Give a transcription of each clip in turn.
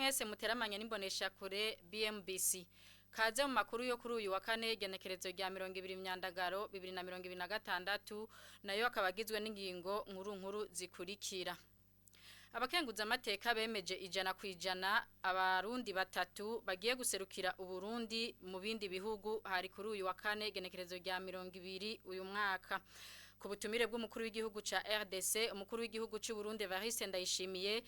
mwese muteramanye n'imbonesha kure BMBC. Kaze mu makuru yo kuri uyu wa kane, igenekerezo rya 20 Myandagaro 2026, nayo akaba agizwe n'ingingo nkuru nkuru zikurikira. Abakenguza amateka bemeje 100% abarundi batatu bagiye guserukira Uburundi mu bindi bihugu, hari kuri uyu wa kane, igenekerezo rya 20 uyu mwaka. Ku butumire bw'umukuru w'igihugu ca RDC, umukuru w'igihugu c'u Burundi Evariste Ndayishimiye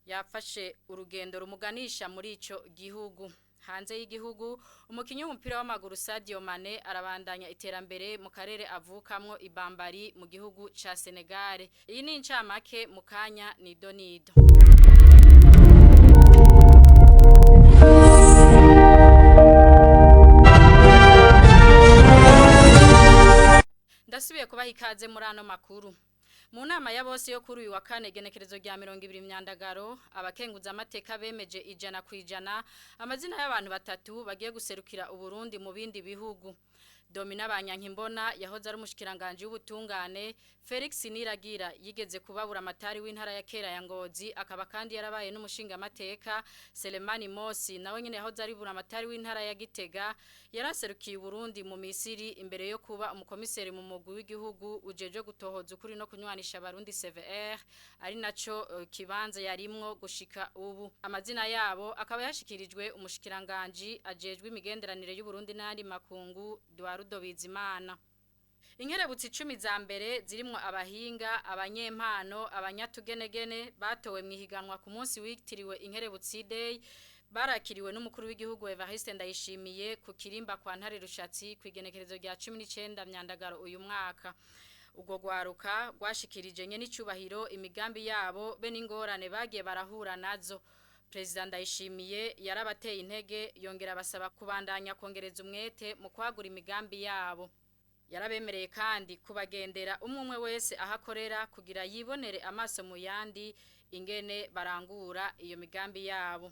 yafashe urugendo rumuganisha muri ico gihugu. Hanze y'igihugu, umukinyi w'umupira w'amaguru Sadio Mane arabandanya iterambere mu karere avukamwo ibambari mu gihugu ca Senegal. Iyi ni incamake, mu kanya ni donido. Ndasubiye kubaha ikaze muri ano makuru. Mu nama ya bose yo kuri uyu wa kane, igenekerezo rya 20 Myandagaro, abakenguza amateka bemeje 100% amazina y'abantu batatu bagiye guserukira Uburundi mu bindi bihugu. Domina Banyankimbona yahoze ari umushikiranganje w'ubutungane, Felix Niragira yigeze kubabura amatari w'intara ya kera ya Ngozi, akaba kandi yarabaye n'umushinga amateka, Selemani Mosi nawe nyene yahoze ari buramatari w'intara ya Gitega, yaraserukiye Uburundi mu Misiri imbere yo kuba umukomiseri mu mugwi w'igihugu ujeje gutohoza ukuri no kunywanisha abarundi CVR, ari naco kibanza yarimwo gushika ubu. Amazina yabo akaba yashikirijwe umushikiranganje ajejwe imigenderanire y'u Burundi n'andi makungu, Eduardo Bizimana. Inkerebutsi 10 za mbere zirimwo abahinga, abanyempano, abanyatugenegene batowe mwihiganwa ku munsi witiriwe Inkerebutsi Day barakiriwe n'umukuru w'igihugu Evariste Ndayishimiye ku kirimba kwa Ntare Rushatsi kwigenekerezo rya 19 Myandagaro uyu mwaka. Ubwo gwaruka rwashikirije nye n'icubahiro imigambi yabo be n'ingorane bagiye barahura nazo. Perezida Ndayishimiye yarabateye intege, yongera abasaba kubandanya kongereza umwete mu kwagura imigambi yabo. Yarabemereye kandi kubagendera umwe umwe wese ahakorera kugira yibonere amaso mu yandi ingene barangura iyo migambi yabo.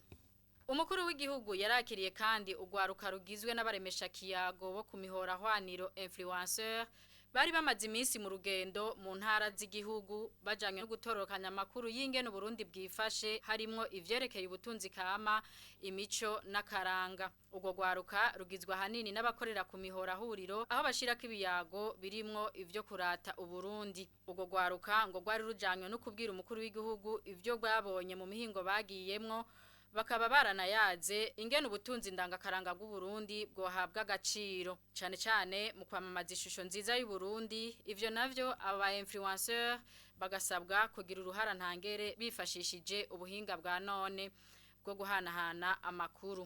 Umukuru w'igihugu yarakiriye kandi ugwaruka rugizwe n'abaremesha kiyago bo ku mihora hwaniro, influenceur, bari bamaze iminsi mu rugendo mu ntara z'igihugu bajanywe no gutororokanya amakuru y'ingene Uburundi bwifashe, harimwo ivyerekeye ubutunzi kama, imico n'akaranga. Ubwo rwaruka rugizwe ahanini n'abakorera ku mihora huriro, aho bashirako ibiyago birimwo ivyo kurata Uburundi. Ubwo rwaruka ngo rwari rujanywe no kubwira umukuru w'igihugu ivyo rwabonye mu mihingo bagiyemwo, bakaba baranayaze ingene ubutunzi ndangakaranga bw'Uburundi bwohabwa agaciro, cane cane mu kwamamaza ishusho nziza y'Uburundi. Ivyo navyo aba influenceur bagasabwa kugira uruhara ntangere bifashishije ubuhinga bwa none bwo guhanahana amakuru.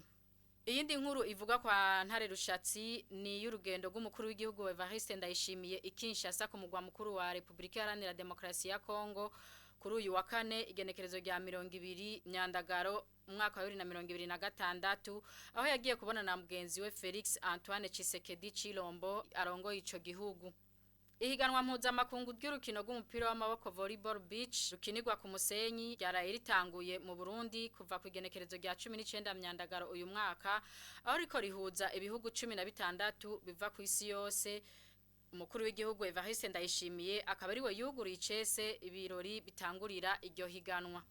Iyindi nkuru ivuga kwa Ntare Rushatsi ni y'urugendo rw'umukuru w'igihugu Evariste Ndayishimiye i Kinshasa ku mugwa mukuru wa Republika Iharanira Demokarasi ya Kongo kuri uyu wa kane, igenekerezo rya 20 Myandagaro umwaka wa 2026, aho yagiye kubona na mugenzi we Felix Antoine Tshisekedi Chilombo arongoye ico gihugu. Ihiganwa mpuzamakungu ry'urukino rw'umupira w'amaboko volleyball beach rukinirwa ku musenyi ryaraye ritanguye mu Burundi kuva ku igenekerezo rya 19 Myandagaro uyu mwaka, aho riko rihuza ibihugu 16 biva ku isi yose. Umukuru w'igihugu Evariste Ndayishimiye akaba ariwe yuguruye icese ibirori bitangurira iryo higanwa.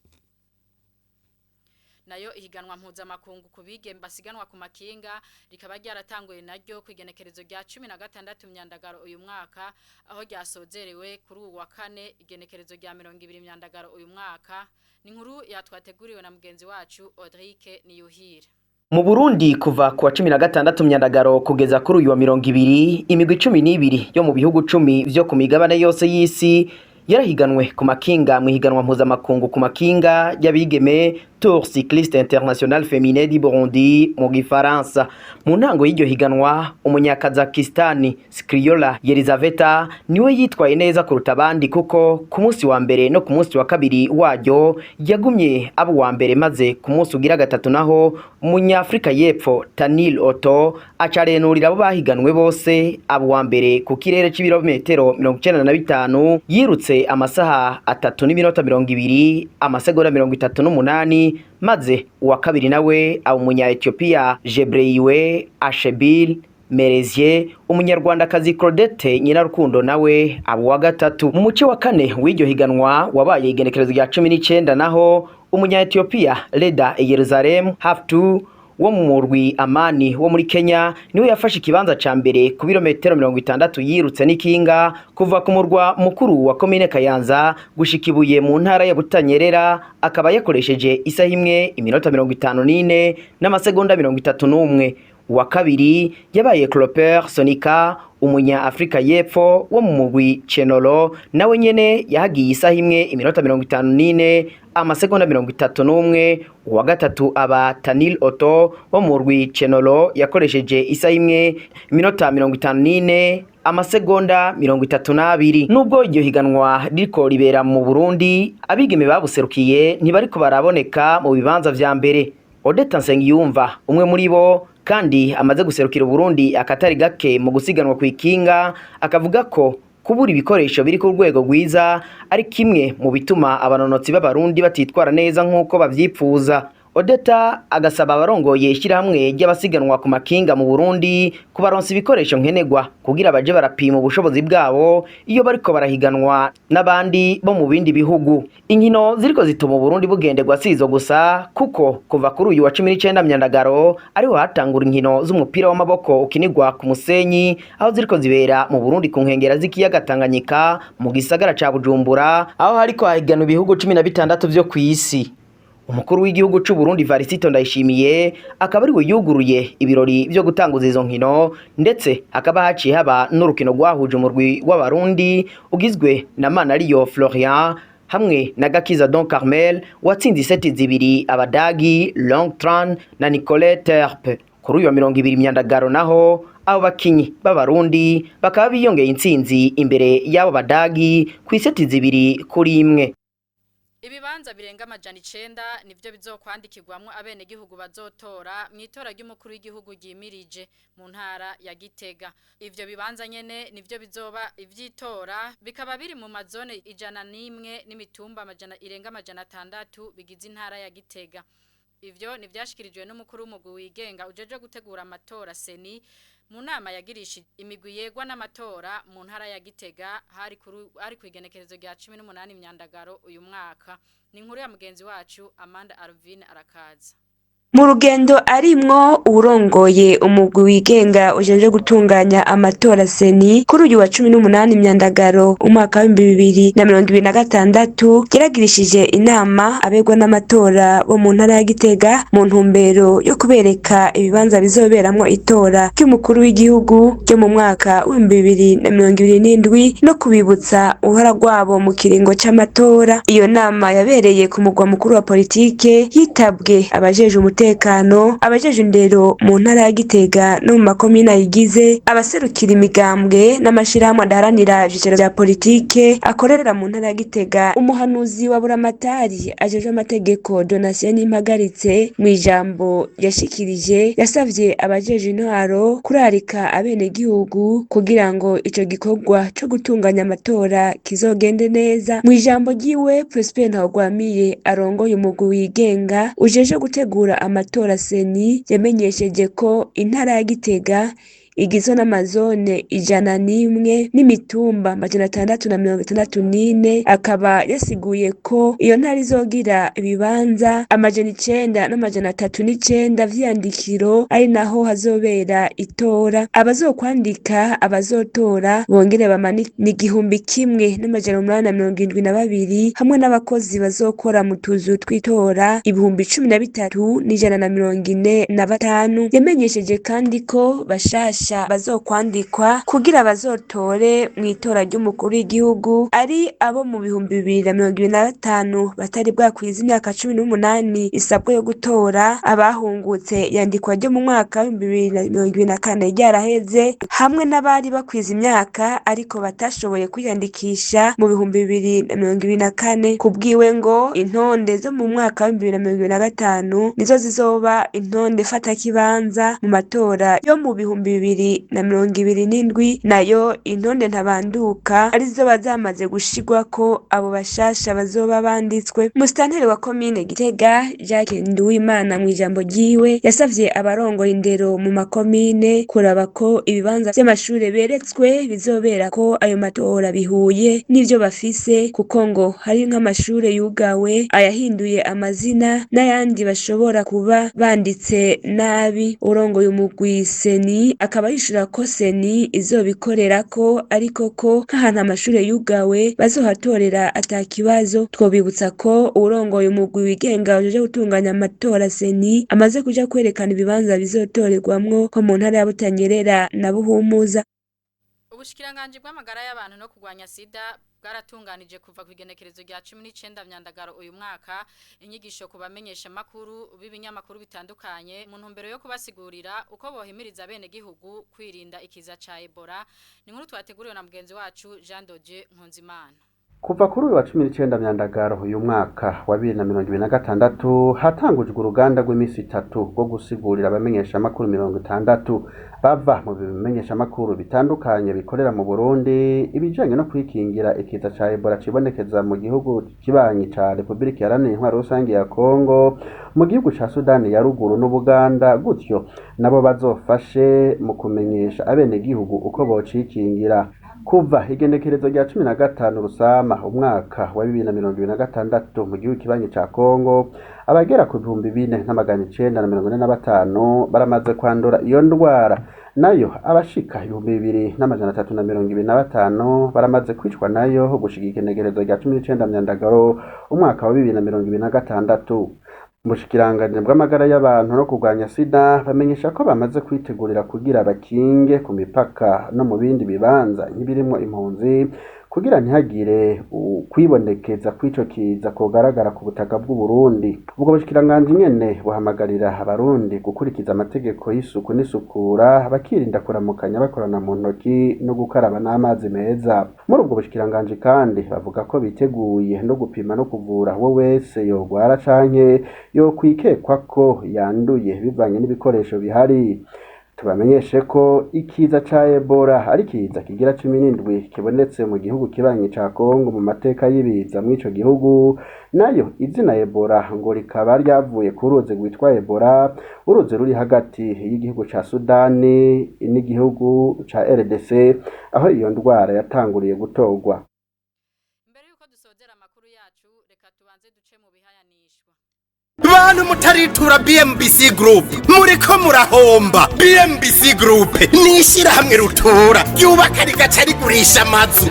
Nayo ihiganwa mpuzamakungu ku bigeme basiganwa ku makinga rikaba ryaratanguye naryo ku igenekerezo rya 16 Myandagaro uyu mwaka, aho ryasozerewe kuri uwu wa kane, igenekerezo rya 20 Myandagaro uyu mwaka. Ni inkuru yatwateguriwe na mugenzi wacu Audrike Niyuhira. Mu Burundi, kuva ku wa 16 Myandagaro kugeza kuri uyu wa 20, imigwi 12 yo mu bihugu 10 vyo ku migabane yose y'isi yarahiganwe ku makinga mu higanwa mpuzamakungu ku makinga y'abigeme, Tour Cycliste International Féminin du Burundi mu gifaransa. Mu ntango y'iryo higanwa, umunyakazakistani Skriola Yelizaveta niwe yitwaye neza kuruta abandi, kuko ku munsi wa mbere no ku munsi wa kabiri waryo yagumye aba uwa mbere, maze ku munsi ugira gatatu naho umunyafrika y'Epfo Tanil Otto acarenurira abo bahiganwe bose, aba uwa mbere ku kirere c'ibirometero 95, yirutse amasaha 3 n'iminota 20 amasegonda 38, maze uwa kabiri nawe aba umunya Ethiopia Jebreiwe Ashebil Merezie. Umunyarwandakazi Claudette Nyirarukundo nawe aba uwa gatatu. Mu muce wa kane w'iryo higanwa wabaye igenekerezo rya 19 naho Umunya Ethiopia Leda Yerusalem Haftu wo mu murwi Amani wo muri Kenya niwe yafashe ikibanza ca mbere ku birometero 60 yirutse n'ikinga kuva ku murwa mukuru wa komine Kayanza gushika Ibuye mu ntara ya Butanyerera, akaba yakoresheje isaha imwe iminota 54 n'amasegonda 31. Uwa kabiri yabaye Cloper Sonika, umunya Afrika y'Epfo wo mu mugwi Chenolo, nawe nyene yahagiye isaha imwe iminota 54 amasegonda 31. Uwa gatatu aba Tanil Otto wo mu murwi Chenolo, yakoresheje isaha imwe iminota 54 amasegonda 32. Nubwo iryo higanwa ririko ribera mu Burundi, abigeme babuserukiye ntibariko baraboneka mu bibanza vya mbere. Odetta Nsengiyumva, umwe muri bo kandi amaze guserukira Burundi akatari gake mu gusiganwa kw'ikinga, akavuga ko kubura ibikoresho biri ku rwego rwiza ari kimwe mu bituma abanonotsi b'Abarundi batitwara neza nk'uko bavyipfuza. Odetta agasaba abarongoye ishyirahamwe ry'abasiganwa ku makinga mu Burundi kubaronsa ibikoresho nkenerwa kugira baje barapima ubushobozi bwabo iyo bariko barahiganwa n'abandi bo mu bindi bihugu. Inkino ziriko zituma Uburundi bugenderwa sizo gusa, kuko kuva kuri uyu wa 19 Myandagaro ariho hatangura inkino z'umupira w'amaboko ukinirwa ku musenyi, aho ziriko zibera mu Burundi ku nkengera z'ikiyaga Tanganyika mu gisagara ca Bujumbura, aho hariko hahiganwa ibihugu 16 vyo kw'isi. Umukuru w'igihugu c'u Burundi Varisito Ndayishimiye akaba ari we yuguruye ibirori vyo gutanguza izo nkino, ndetse hakaba haciye haba n'urukino rwahuje umurwi w'Abarundi ugizwe na Manariyo Florian hamwe na Gakiza Don Carmel, watsinze iseti zibiri Abadagi Longtran na Nicolette Terpe. Kuri uyu wa 20 Myandagaro naho abo bakinyi b'Abarundi bakaba biyongeye intsinzi imbere y'abo Badagi ku iseti 2-1. Ibibanza birenga 900 nivyo bizokwandikirwamwo abenegihugu bazotora mw'itora ry'umukuru w'igihugu ryimirije mu ntara ya Gitega. Ivyo bibanza nyene nivyo bizoba ivyitora, bikaba biri mu mazone 101 n'imitumba amajana irenga 600 bigize intara ya Gitega. Ivyo nivyashikirijwe n'umukuru w'umugwi wigenga ujeje gutegura amatora CENI mu nama yagirisha imigwi yegwa n'amatora mu ntara ya Gitega, hari ari kwigenekerezo rya 18 Myandagaro uyu mwaka. Ni inkuru ya mugenzi wacu Amanda Arvin Arakaza. Mu rugendo arimwo uwurongoye umugwi wigenga ujeje gutunganya amatora CENI, kuri uyu wa 18 Myandagaro umwaka w'2026, yaragirishije inama abegwa n'amatora bo mu ntara ya Gitega mu ntumbero yo kubereka ibibanza bizoberamwo itora ry'umukuru w'igihugu ryo mu mwaka w'2027 no kubibutsa uruhara rwabo mu kiringo c'amatora. Iyo nama yabereye ku mugwa mukuru wa politike, yitabwe abajeje umutekano, abajeje indero mu ntara ya Gitega no mu makomine ayigize, abaserukira imigambwe n'amashirahamwe adaharanira ivyicaro vya politike akorera mu ntara ya Gitega. Umuhanuzi wa Buramatari ajejwe amategeko Donatien Nimpagaritse, mw'ijambo yashikirije, yasavye abajeje intwaro kurarika abenegihugu kugira ngo ico gikorwa co gutunganya amatora kizogende neza. Mw'ijambo ryiwe, Prosper Ntawugwamiye arongoye umugwi wigenga ujeje gutegura amatora CENI yamenyesheje ko intara ya Gitega igizwe n'amazone 101 n'imitumba 664, akaba yasiguye ko iyo ntara izogira ibibanza 9,309 vy'iyandikiro, ari naho hazobera itora. Abazokwandika abazotora bongere bamanike ni 1,872, hamwe n'abakozi bazokora mu tuzu tw'itora 13,145. Yamenyesheje kandi ko bashasha bazokwandikwa kugira bazotore mw'itora ry'umukuru w'igihugu ari abo mu 2025 batari bwakwiza imyaka 18 isabwa yo gutora, abahungutse yandikwa ryo mu mwaka w'2024 ryaraheze, hamwe n'abari bakwiza imyaka ariko batashoboye kwiyandikisha mu 2024. Kubwiwe ngo intonde zo mu mwaka w'2025 nizo zizoba intonde fatakibanza mu matora yo mu bihumbi bibiri 2027, nayo intonde ntabanduka arizo bazamaze gushirwako abo bashasha bazoba banditswe. Musitanteri wa komine Gitega Jacques Nduwimana mw'ijambo ryiwe yasavye abarongoye indero mu makomine kuraba ko ibibanza vy'amashure beretswe bizoberako ayo matora bihuye n'ivyo bafise, kuko ngo hari nk'amashure yugawe, ayahinduye amazina n'ayandi bashobora kuba banditse nabi. Urongoye umugwi CENI akaba yishura ko CENI izobikorerako, ariko ko nk'ahantu amashure yugawe bazohatorera ata kibazo. Twobibutsa ko uwurongoye umugwi wigenga ujejwe gutunganya amatora CENI amaze kuja kwerekana ibibanza bizotorerwamwo ko mu ntara ya Butanyerera na Buhumuza. Ubushikiranganji bw'amagara y'abantu no kurwanya sida bwaratunganije kuva ku igenekerezo rya 19 Myandagaro uyu mwaka inyigisho ku bamenyesha makuru b'ibinyamakuru bitandukanye mu ntumbero yo kubasigurira uko bohimiriza bene gihugu kwirinda ikiza ca Ebola. Ni nkuru twateguriwe na mugenzi wacu Jean Dodier Nkunzimana. Kuva kuri uyu wa 19 Myandagaro uyu mwaka wa 2026 hatangujwe uruganda rw'iminsi itatu rwo gusigurira abamenyeshamakuru 60 bava mu bimenyeshamakuru bitandukanye bikorera mu Burundi ibijanye no kwikingira ikiza ca Ebola cibonekeza mu gihugu kibanyi ca Republika Iharanira Intwaro Rusangi ya Kongo, mu gihugu ca Sudani ya ruguru n'Ubuganda, gutyo nabo bazofashe mu kumenyesha abenegihugu uko bocikingira. Kuva igenekerezo rya 15 Rusama umwaka wa 2026 mu gihugu kibanyi ca Kongo, abagera ku 4945 baramaze kwandura iyo ndwara, nayo abashika 2325 baramaze kwicwa nayo gushika igenekerezo rya 19 Myandagaro umwaka wa 2026. Ubushikiranganji bw'amagara y'abantu no kurwanya sida bamenyesha ko bamaze kwitegurira kugira bakinge ku mipaka no mu bindi bibanza nk'ibirimwo impunzi, kugira ntihagire kwibonekeza kw'ico kiza kogaragara ku butaka bw'u Burundi. Ubwo bushikiranganji nyene buhamagarira abarundi gukurikiza amategeko y'isuku n'isukura, bakirinda kuramukanya bakorana mu ntoki no gukaraba n'amazi meza. Muri ubwo bushikiranganji kandi bavuga ko biteguye no gupima no kuvura uwo wese yogwara canke yokwikekwa ko yanduye bivanye n'ibikoresho bihari. Tubamenyeshe ko ikiza ca Ebola ari ikiza kigira 17 kibonetse mu gihugu kibanyi ca Kongo mu mateka y'ibiza mw'ico gihugu, nayo izina Ebola ngo rikaba ryavuye ku ruzi rwitwa Ebola, uruzi ruri hagati y'igihugu ca Sudani n'igihugu ca RDC aho iyo ndwara yatanguriye gutorwa. Mbere yuko dusozera amakuru yacu, reka tubanze duce mu bihayanishwa. Bantu mutaritura BMBC Group muriko murahomba. BMBC Group ni ishyirahamwe rutura ryubaka rigaca rigurisha amazu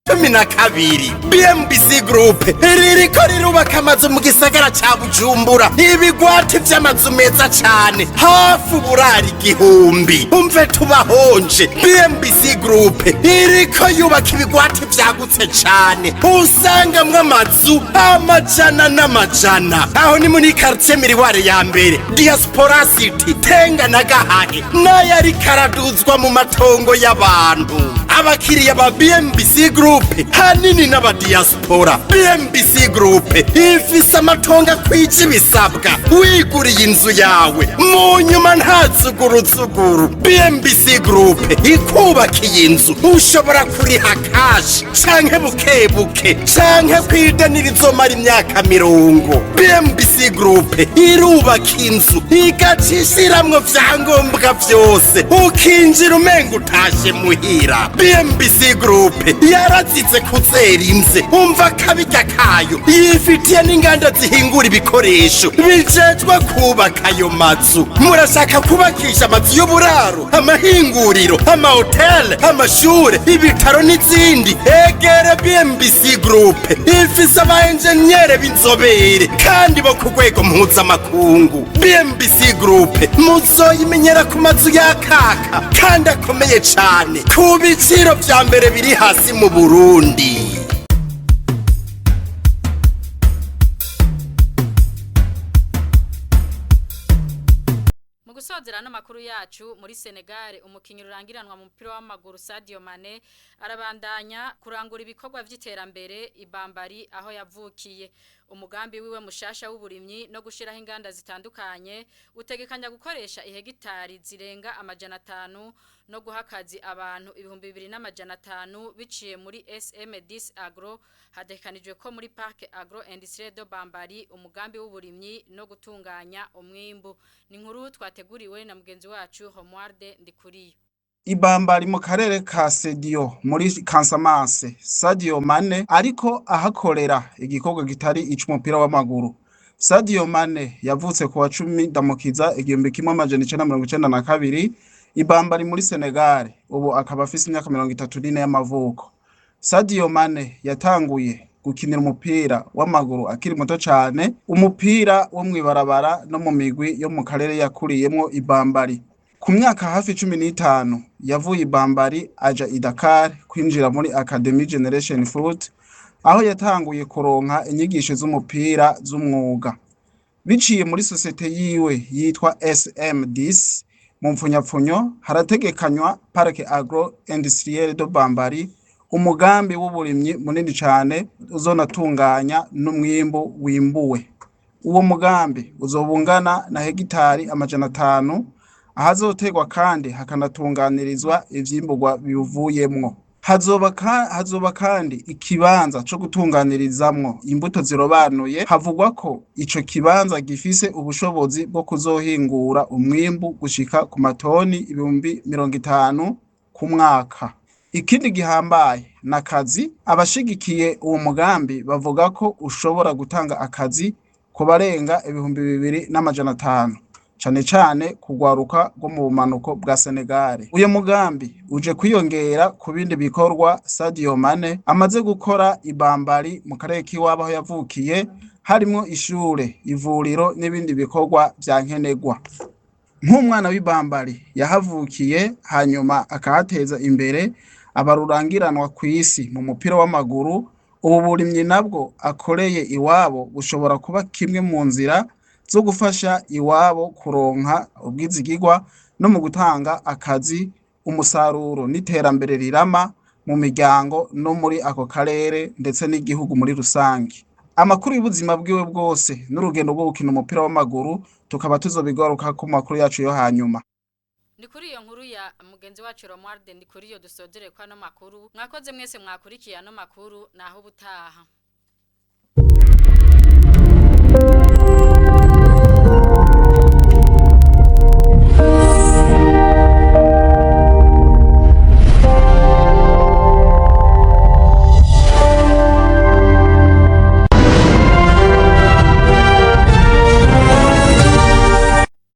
12. BMBC Group ririko rirubaka amazu mu gisagara ca Bujumbura, ibigwati vy'amazu meza cane hafi uburari 1000. Umve tubahonje, BMBC Group iriko yubaka ibigwati vyagutse cane usangamwo amazu amajana n'amajana. Aho ni muri quartier Miriware ya mbere, Diaspora City, Tenga na Gahage, n'ayo ariko araduzwa mu matongo y'abantu. Abakiriya ba BMBC Group hanini n'abadiaspora. BMBC Group ifise amatongo akwije ibisabwa, wiguriye inzu yawe mu nyuma nta zuguruzuguru. BMBC Group ikubakiye inzu ushobora kuriha kashi canke buke buke canke kwidanira izomara imyaka 20. BMBC Group irubaka inzu igaca ishiramwo vyangombwa vyose, ukinjira umenga utashe muhira. BMBC Group yarazize kuzera inze, umva kabirya kayo, yifitiye n'inganda zihingura ibikoresho bijejwe kubaka ayo mazu. Murashaka kubakisha amazu y'uburaro, amahinguriro, amahoteli, amashure, ibitaro n'izindi? Egere BMBC Group ifise aba enjeniyere b'inzobere kandi bo ku rwego mpuzamakungu. BMBC Group muzoyimenyera ku mazu y'akaka kandi akomeye cane ku biciro vya mbere biri hasi mu Burundi. Mu gusozera ano makuru yacu, muri Senegal umukinyi rurangiranwa mu mupira w'amaguru Sadio Mane arabandanya kurangura ibikorwa vy'iterambere ibambari aho yavukiye. Umugambi wiwe mushasha w'uburimyi no gushiraho inganda zitandukanye utegekanya gukoresha ihegitari zirenga 500 no guha akazi abantu 2500 biciye muri SM10 Agro. Hategekanijwe ko muri Parc Agro Industriel de Bambari umugambi w'uburimyi no gutunganya umwimbu. Ni inkuru twateguriwe na mugenzi wacu Homuarde Ndikuriyo. Ibambari mu karere ka Sedio muri Kansamase, Sadio Mane ariko ahakorera igikorwa gitari ic'umupira w'amaguru. Sadio Mane yavutse ku wa 10 Ndamukiza 1992 Ibambari muri Senegal, ubu akaba afise imyaka 34 y'amavuko. Sadio Mane yatanguye gukinira umupira w'amaguru akiri muto cane, umupira wo mw'ibarabara no mu migwi yo mu karere yakuriyemwo Ibambari. Ku myaka hafi 15 yavuye Ibambari aja i Dakar kwinjira muri Academy Generation Foot, aho yatanguye kuronka inyigisho z'umupira z'umwuga. Biciye muri sosiyete yiwe yitwa SM10 mu mpfunyapfunyo, harategekanywa Parc Agro Industriel de Bambari, umugambi w'uburimyi munini cane uzonatunganya n'umwimbu wimbuwe. Uwo mugambi uzobungana na hegitari 500 ahazoterwa kandi hakanatunganirizwa ivyimburwa biwuvuyemwo. Hazoba kandi ikibanza co gutunganirizamwo imbuto zirobanuye. Havugwa ko ico kibanza gifise ubushobozi bwo kuzohingura umwimbu gushika ku matoni 50,000 ku mwaka. Ikindi gihambaye n'akazi. Abashigikiye uwo mugambi bavuga ko ushobora gutanga akazi ku barenga 2500, cane cane kugwaruka rwo mu bumanuko bwa Senegal. Uyo mugambi uje kwiyongera ku bindi bikorwa Sadio Mane amaze gukora Ibambari mu karere k'iwabo aho yavukiye, harimwo ishure, ivuriro n'ibindi bikorwa vya nkenerwa. Nk'umwana w'Ibambari yahavukiye hanyuma akahateza imbere abarurangiranwa kw'isi mu mupira w'amaguru, ubu burimyi nabwo akoreye iwabo bushobora kuba kimwe mu nzira zo gufasha iwabo kuronka ubwizigirwa no mu gutanga akazi, umusaruro n'iterambere rirama mu miryango no muri ako karere ndetse n'igihugu muri rusange. Amakuru y'ubuzima bwiwe bwose n'urugendo rwo gukina umupira w'amaguru tukaba tuzobigaruka ku makuru yacu yo hanyuma. Ni kuri iyo nkuru ya mugenzi wacu Romualde, ni kuri iyo dusozere kwa no makuru. Mwakoze mwese mwakurikiye ano makuru, naho ubutaha.